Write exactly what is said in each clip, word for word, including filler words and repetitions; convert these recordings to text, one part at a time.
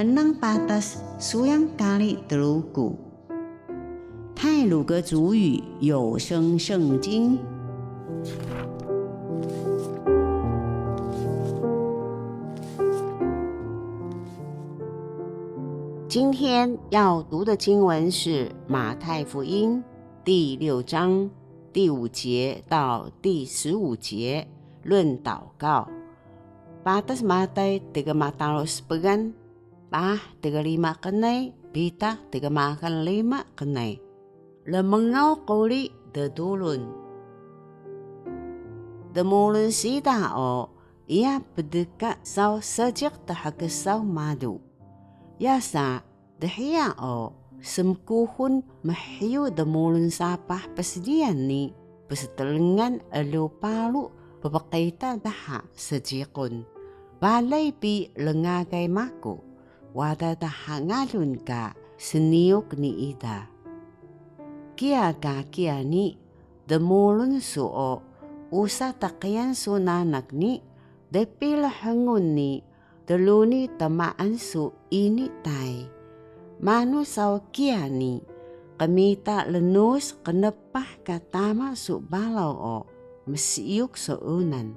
Mnang patas suyang kari Truku. 太魯閣族語有聲聖經。今天要讀的經文是馬太福音第六章第五節到第十五節，論禱告。Patas Matay tgmataru spgan, paah tgrima knay, bitaq tgmaxal rima knay. Rmngaw quri ddurun. Dmurun siida o, iya pdka saw seejiq thksaw malu. Yasa, dhiya o, smkuxul mhiyu dmurun sapah psdiyan ni pstrngan elug paru ppqita dha seejiqun. Balay bi rngagay maku, wada dha ngalun ka sniyuk ni ida. Kiya ka kiya ni, dmurun su o, usa tqiyan su nanak ni, dpil hngun ni, druni tmaan su ini tay. Manu saw kiya ni, qmita rnus qnpah ka tama su baraw o, msiyuk sunan.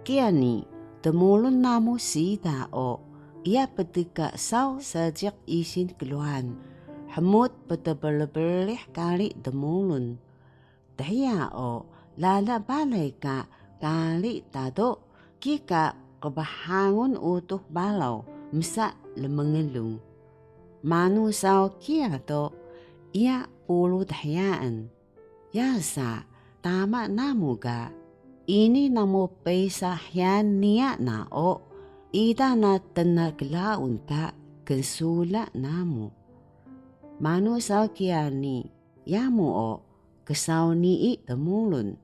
Kiya ni, dmurun namu siida o, iya pdka saw seejiq isin klwaan, hmut ptbrbrih kari dmurun. Dhiya o, lala balay ka kari ta do, kika qbhangun Utux Baraw msa lmnglung. Manu saw kiya do, iya pulu dhiyaan. Yasa, tama namu ga, ini namu peysa hyaan niya na o, ida na tna klaun ka knsula namu. Manu saw kiya ni, yamu o, ksaw nii dmurun.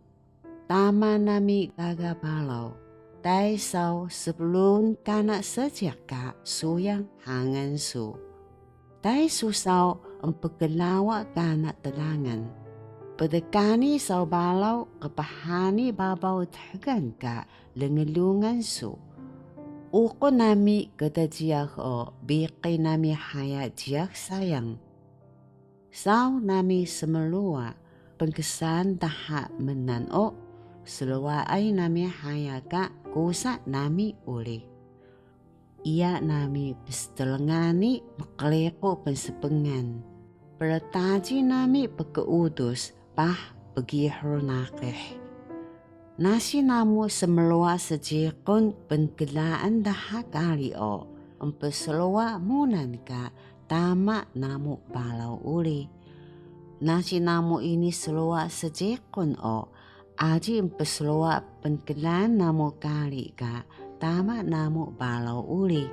Tama nami gaga baraw, tay saw spruun kana seejiq ka suyang hangan su. Tay su saw empklawa kana tlangan. Pdkani saw baraw qphani babaw dxgal ka lnglungan su. Uqun nami kdjiyax o, biqi nami haya jiyax sayang. Saw nami smruwa pnksan dha mnan o, slwaay nami haya ka kusa nami uri. Iya nami pstrngani mqriqu pnspengan, prtaji nami pkeudus paah pgihur naqih. Nasi namu smruwa seejiqun pnklaan dha kari o, empsruwa munan ka tama namu baraw uri. Nasi namu ini sruwa seejiqun o, aji empsruwa pnklaan namu kari ka tama namu baraw uri.